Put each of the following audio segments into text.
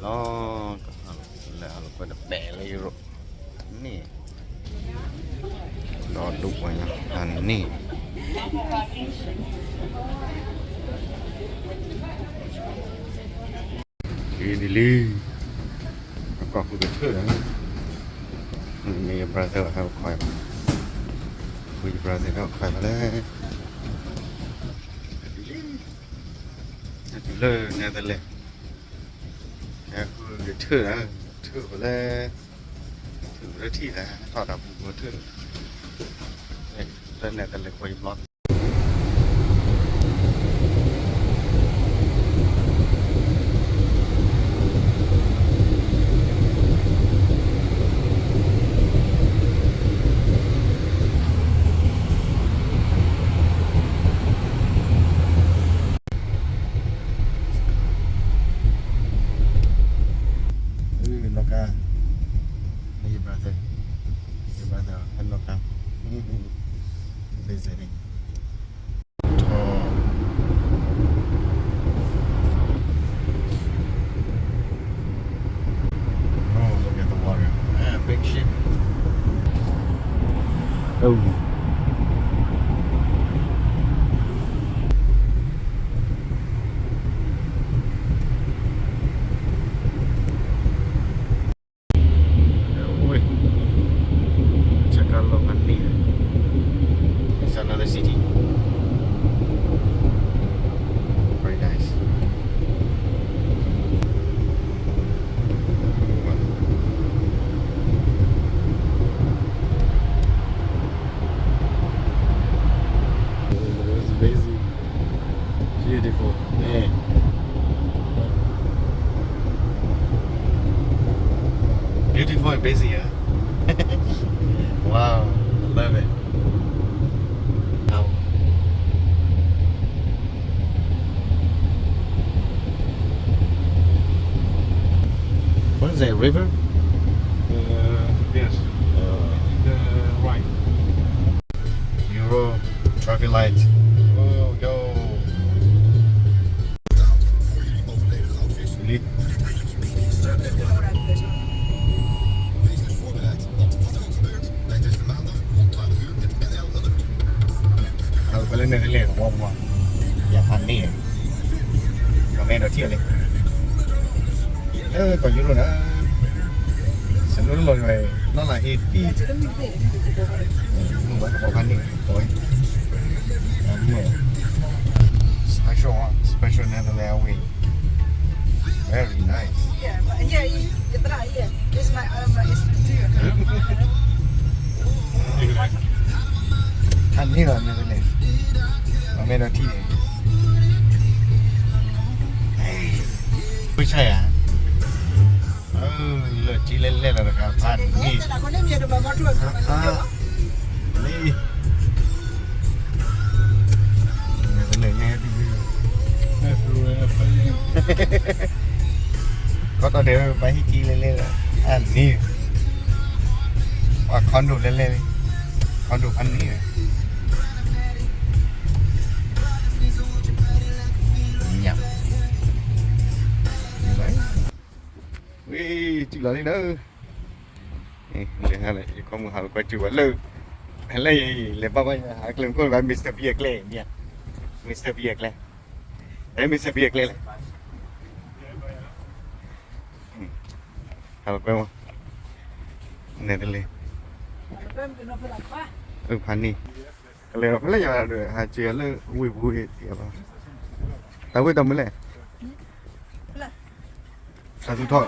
လီၤ, ကဟးလၢဟးလိာ်ကွဲတဘဲလၢယရိးန့ၣ်, ဒီးဒူၣ်ပှၤညါန့ၣ်, ဒ်လံ, အကွၢ်ဃုကထၢၣ်ဒီး, မ့ၢ်ယ brother ဟဲအိၣ်ခိး, ဃုယ brother ဟဲအိၣ်ခိးဖဲလဲၣ်, တုၤလၢ Netherlands, ဟဲဃုကထၢၣ်ဒီး, ထၢၣ်ဖဲလဲၣ်, ထၢၣ်ဖဲလဲၣ်ထံၣ်ဒီး ထီၣ်ဒီးပူၤပူၤထၢၣ်, လၢ Netherlands ဃီယဘျီ လီၤကါ, ယ brother, ယ brother ဟဲလီၤကါ, visiting. Oh, look at the water. Ah, big ship. Oh. Weh. Check out လီၢ်ဖးန့ၣ်. It's another city. Very nice. It's amazing. Beautiful. Man. Beautiful and busy, huh? Wow, I love it. Wow. What is that, river? Uh, yes. Uh, in the right. Euro traffic light. Oh, yo. Really? Wees dus voorbereid, want wat er ook gebeurt, bij Teste Maandag rond twaalf uur het N L Alert. အဝဲလၢန့ၣ်တလဲၣ် ဝီမီၢ်, ယဖးန့ၣ်, ကမ့ၢ်ဒီးထံၣ်လဲၣ်, လၢကီၢ်ယူရိၣ်န့ၣ်, စနူတလီၢ်ဝဲ, နီၢ်လၢဟ့ၣ်တံၢ်, မုၢ်ဝဲကပီၤဖးန့ၣ်, ကပီၤဝဲ, special, special Netherlands wing. Very nice. Yeah, but yeah, yeah, yeah, yeah. It's my, um, it's too. ဖးန့ၣ်လီၤ Netherlands, မ့ၢ်ဒီးထံၣ်န့ၣ်, ပူၤဆါယၤ, လၢထံလဲၣ်လဲၣ်လီၤတခါ ဖးန့ၣ်, လံ ကီၢ်တီၤဒဲး ပှၤဟံၣ်ကံလဲၣ်လဲၣ်လီၤ, အန့ၣ်, ပှၤ condo လဲၣ်လဲၣ်လံ, condo ဖးန့ၣ်, ညၣ်, ဝံၤ စံၣ်လီၤလံဒီး, လဲၤဟးလၢ ယကီၢ်မုၢ်ဟးလိာ်ကွဲစူၤဝဲလၢ, ဟဲလၢယလဲၤဘၣ်ဘၣ် ဟးကျဲမုၢ်ခိၣ်ဘၣ် Mister B အကျဲ, Mister B အကျဲ, အဲ Mister B အကျဲလဲၣ်, ဟးလိာ်ကွဲမး, နဲတလဲ, အဖးန့ၣ်, ကလဲၤဒီးဖဲလဲၣ်ယၤဒီး ဟးစၢၤလၢဝ့ၢ်ပူၤဝ့ၢ်, တၢ်ဝ့ၢ်တၢ်မုၢ်လဲၣ်, တၢ်သူၣ်ထီၣ်,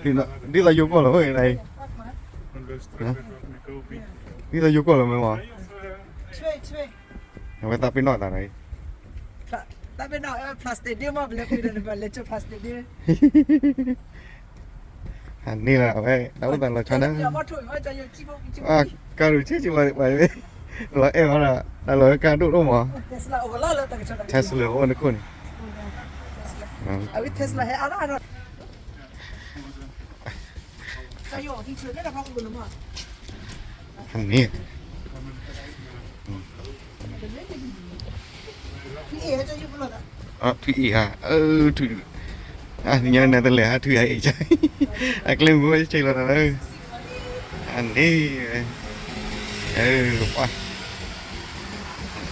ဒ်သိးယိၤကီၢ်လီၤဝဲ, ဒ်သိးယိၤကီၢ်လီၤမ့ၢ်မး, အဝဲသးပ့ၤနီၣ်တၢ်နီၤ, သးပ့ၤနီၣ် plastic ဒ့မး ပလဲၤကွံာ်ဒီး ပလဲၤကၠိ plastic ဒ့, ဟးန့ၢ်လီၤ အဝဲ တၢ်အိၣ်သးလီၤဆီဒၣ်, ကါရူၢ်ဆ့ဆ့ဝဲ, လီၤအဲၣ်ဝဲဒၣ် တၢ်လီၤကါဒိၣ်ဒိၣ်မး, Tesla အိၣ်နခိၣ်န့ၣ်, အန့ၣ်, ထွံၣ်အ့ၣ်ဟါ, ထွံၣ်အ့ၣ်ဟါ, အၢ ထွံၣ် အညါန့ၣ်တလဲၤဟးထုးအအံၤ, အကျဲမုၢ်ဝဲဆ့လီၤတၢ်လၢ, အန့ၣ်, အ, ပှၤ,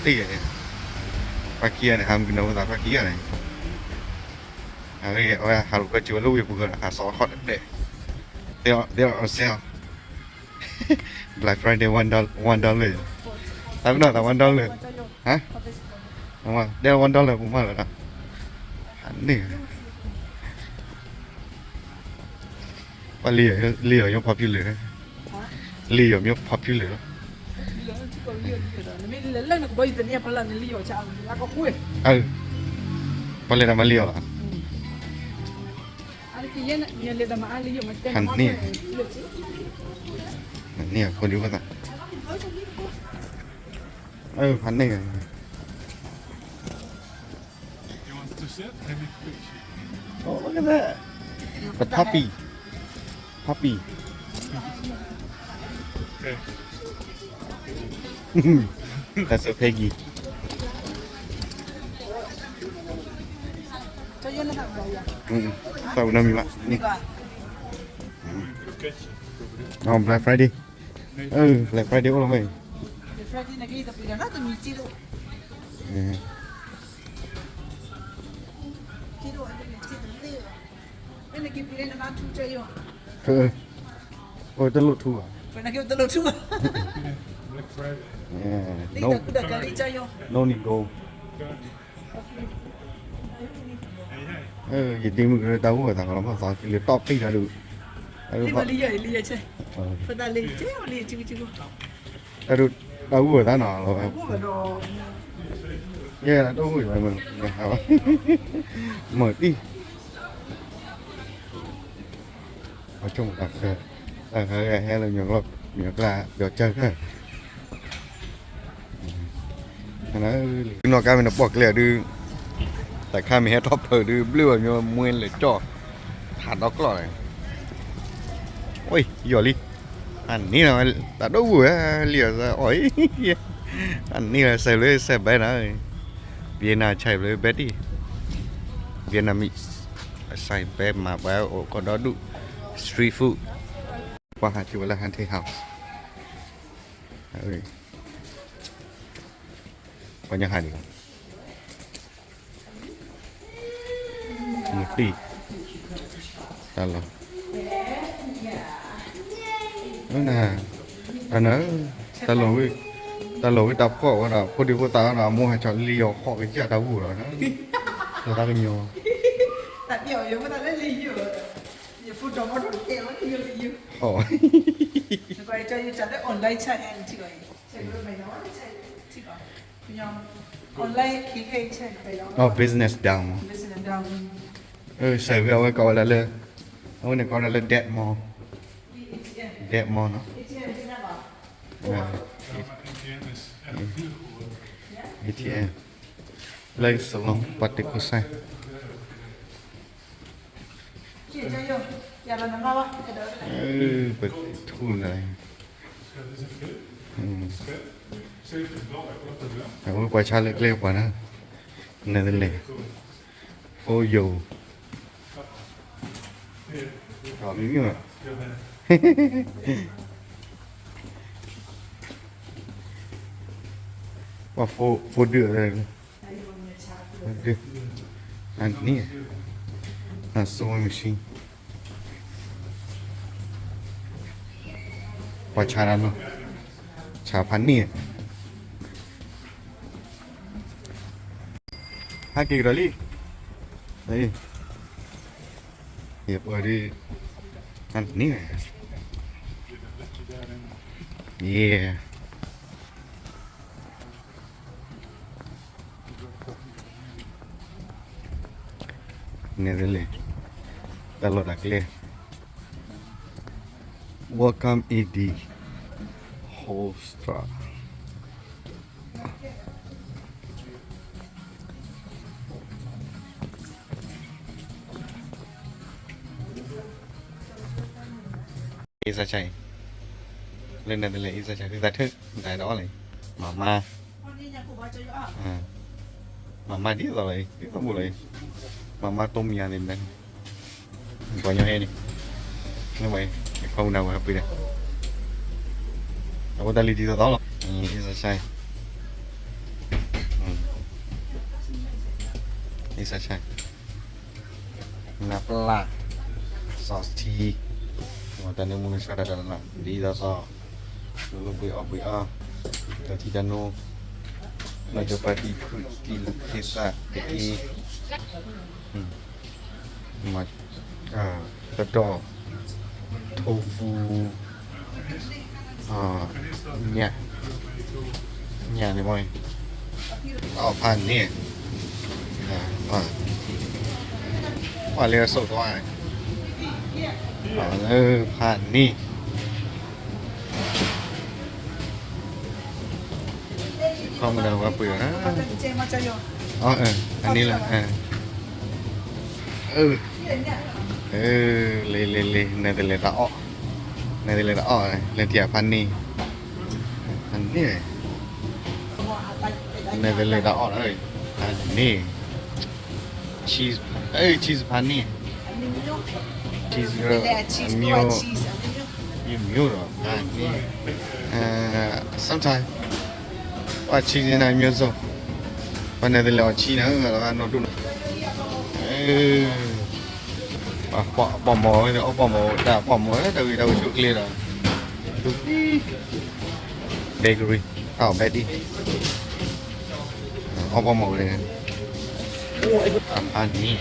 တ့ၢ်, ပှၤခံဂၤန့ၣ် ဟးမုၢ်ကနီၤဝဲသးပှၤခံဂၤန့ၣ်, အဝဲဟးလိာ်ကွဲစၢၤဝဲလၢဝ့ၢ်ပူၤဃီဒီး ဟးစီၤခီၣ်တတဲာ်, တဲအီၤတဲအီၤစဲအီၤ Black Friday one dollar, one dollar, တၢ်ကနီၣ်သး one dollar, ဟါ, တဲ one dollar ပူၤမးလၢၤဒီး, န့ၣ်, ပှၤလံာ်အီၤ လံာ်အီၤ popular, လံာ်အီၤ popular လီၤ, ပှၤလဲၤတၢ်မၤလံာ်အီၤလီၤ, ဖးန့ၣ်, ဖးန့ၣ်အဖိဒံးဖိသး, ဖးန့ၣ် Oh, look at that. The puppy. Puppy. That's a piggy. သးဝဲနီတမံၤဘၣ်န့ၣ်, နီၢ် Black Friday, Black Friday အိၣ်လီၤမ့ၢ်, အိၣ်တလိၣ်ထူဘၣ်, no need go. ယဒ့မုၣ်ကရၢတၢ်အိၣ်ဝဲသးကလီၤမၢ်သီကလံၤတီၢ်ပံၣ်တၢ်ဒုး, တၢ်ဒုးတၢ်အိၣ်ဝဲသးနီၤလီၤ, ယဲတၢ်အိၣ်ဝဲမ့ၢ်, မၤတံၢ်, ပှၤဆိကမိၣ်တၢ်ဃၢ, တၢ်ဃၢဟဲလၢ မ့ၢ်ကျါ ပျီၤကၢ်ဃၢ, နီၢ်ကါမ့ၢ်နပိာ်ကျဲဒုး, တၢ်ခါမ့ၢ်ဟဲထီၣ်ဖုးဒုး ဘျုးအီၤမ့ၢ်မွ့လဲၤကၠီၣ်, ဖးဒီကျီၢ်န့ၣ်, အိၣ်ယီၤလံ, အန့ၣ်လီၤ, တၢ်ဒိၣ်ဝဲလံအီၤအီၤ, အန့ၣ်လီၤ စဲးဘျုးစဲးဘဲနၤ, Vietnam ဆဲးဘျုးဘဲတံၢ်, Vietnamese အစဲးဘဲမၤဘၣ်အိၣ်ကီးဒီဒူၣ်, street food, ပှၤဟးက့ၤဝဲလၢ haunted house, ပှၤညီဟးန့ၣ်လီၤ, မတံၢ်, တၢ်လီၢ်, တၢ်န, တၢ်လီၢ်ဝဲ, တၢ်လီၢ်ဝဲတၢ်ဖှီၣ်ဝဲဒီး ဖိဒံဖိသၣ်ဒီး အမိၢ်ဟးဆီၣ်လံအီၤဃီကစၢ်တၢ်ဂိၢ်လီၤ, လီၤတၢ်ကညီ, တၢ်ပျီယဖိသၣ်လၢလံယိာ်, ယဖိဒီးမီၢ်ဒီးကဲလီၤလံယိာ်လံယိာ်, online, online, business down, စဲးဝဲအဝဲကိးဝဲဒၣ်လၢ, အဝဲန့ၣ်ကိးဝဲဒၣ်လၢ dead mall, dead mall နီၤ, ATM, လၢ salon ပှၤတ့ခိၣ်စဲ ပထူၣ်န့ၣ်, အဝဲပှၤဆါလၢကျဲပှၤန့ၣ်, နလဲၤ, ဖိယိၤ, မ့မ့ၢ်, ပှၤဖိဒုၣ်, ဒုၣ်, အန့ၣ်, အ sewing machine, ပှၤဆါတၢ်လီၤ, ဆါဖးန့ၣ်, ဟဲက့ၤကဒီးလံ, ယပှၤဒုး, အန့ၣ်, ယဲ န့ၣ်လဲၣ်, တၢ်လီၢ်တၢ်ကျဲ, Welcome Edi Hostra. အ့စါဆါအံၤ, လၢန့ၣ်တလဲၤအ့စါဆါ သးထၢၣ်, တၢ်ဒီးအီၣ်လၢ, မၤမါ, မၤမါဒ်သိးလီၤ, ဒ်သိးဘူးလီၤ, မၤမါ tom yum န့ၣ်, ပှၤညီဟဲန့ၣ်, နမ့ၢ်ခီမုၢ်နၤဝဲပှ့ၤဒီး, အဝဲတၢ်လံၤဒ်သိးသိးလီၤ, အ့ၣ်စၢ်ဆါ, အ့ၣ်စၢ်ဆါ, နပျၢ်, စီထံ, တၢ်န့ၣ်မူနဆါတၢ်တၢ်လီၤ, ဒ်သိးသိး, လူၤပှ့ၤအီၣ်ပှ့ၤအီ, တၢ်ထံတၢ်နိ, မၤကၠီၤပၤတံၤခုၣ်တံၤလူၤခ့သၣ်တက့ၢ် တဒီး, ထိၣ်ဖူ, ညၣ်, ညၣ်န့ၣ်မ့ၢ်, အီၣ်ဖးန့ၣ်, ပှၤလၢအစိာ်သွါ, ဖးန့ၣ် ခီမုၢ်နၤဝဲပှ့ၤအီၤ, အန့ၣ်လီၤ, လ့လ့လ့ နဲတလဲၤတၢ်အီၣ်, နဲတလဲၤတၢ်အီၣ် လဲၤတံၢ်အဖးန့ၣ်, ဖးန့ၣ်, နဲတလဲၤတၢ်အီၣ်လီၤ, ဖးန့ၣ် cheese, cheese ဖးန့ၣ်, cheese အမျိုး, မျိုး, မျိုးတော့ ဖးန့ၣ်, sometimes ပှၤ cheese န့ၣ် မျိုးစုံ, ပှၤနဲတလဲၤအီၣ် cheese န့ၣ် လီၤဂာ်နီၢ်ဒိၣ်နီၢ်, ပှၤပိာ်မုၣ်ဝဲ အီၣ်ပိာ်မုၣ်ဝဲ တၢ်ပိာ်မုၣ်ဝဲ တၢ်ဂ့ၢ်တၢ်ဝဲဆိကျ့ဒီး, bakery, အီၣ်ဘဲဒ် အီၣ်ပိာ်မုၣ်ဝဲ, အဖးန့ၣ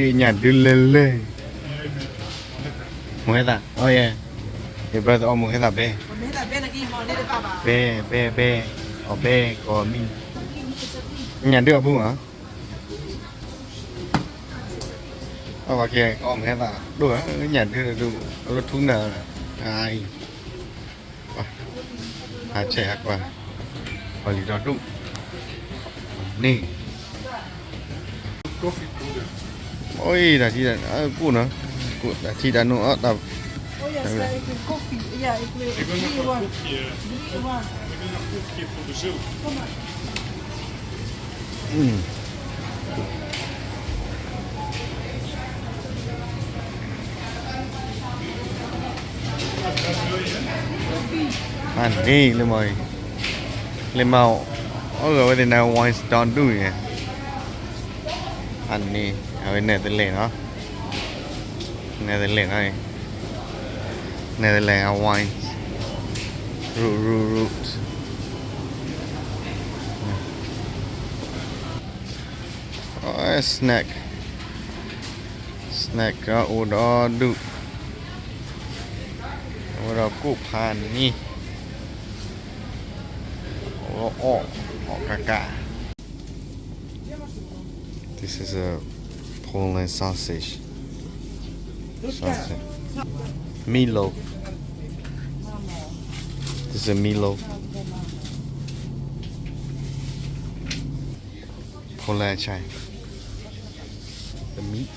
်, ညၣ်ဒုးလဲၤလဲၤ, မုၢ်ဟဲသၣ်, အီၣ်ယဲ, ယဘၢသးအီၣ်မုၢ်ဟဲသၣ်ဘဲ, ဘဲ, ဘဲ, ဘဲ, အီၣ်ဘဲ, ကီၤမံ, ညၣ်ဒုးအီၣ်ဖူမး, အီၣ်ဘၣ်ကဲ အီၣ်မုၢ်ဟဲသၣ်ဒိၣ်ဧါ, ညၣ်ဒုးဒုး အလီၤထူနၤ, အအံၤ ဟးဆဲးဟးကွၢ်, ပှၤလံၤဒီဒူၣ်, န့ၣ်, အိၣ်တၢ်ထံ, ကူၣ်နီၤ, တၢ်ထံတၢ်နိအီၣ်တၢ် အန့ၣ်လၢမ့ၢ်, လၢမ့ၢ်, အီၣ်ဂၤဝဲသ့ၣ်နၤ wine ဒီဒူၣ်န့ၣ်, အန့ၣ် အဝဲနဲတလဲၤနီၤ, နဲတလဲၤနီၤ, နဲတလဲၤ wine, root, root, root, snack, snack အိၣ်ဒီဒူၣ်, အဝဲဒီးကူၣ်ဖးန့ၣ်, အီၣ်, အီၣ်ကးကး. This is a Poland sausage. Sausage. Meatloaf. This is a meatloaf. Poland chai. The meat.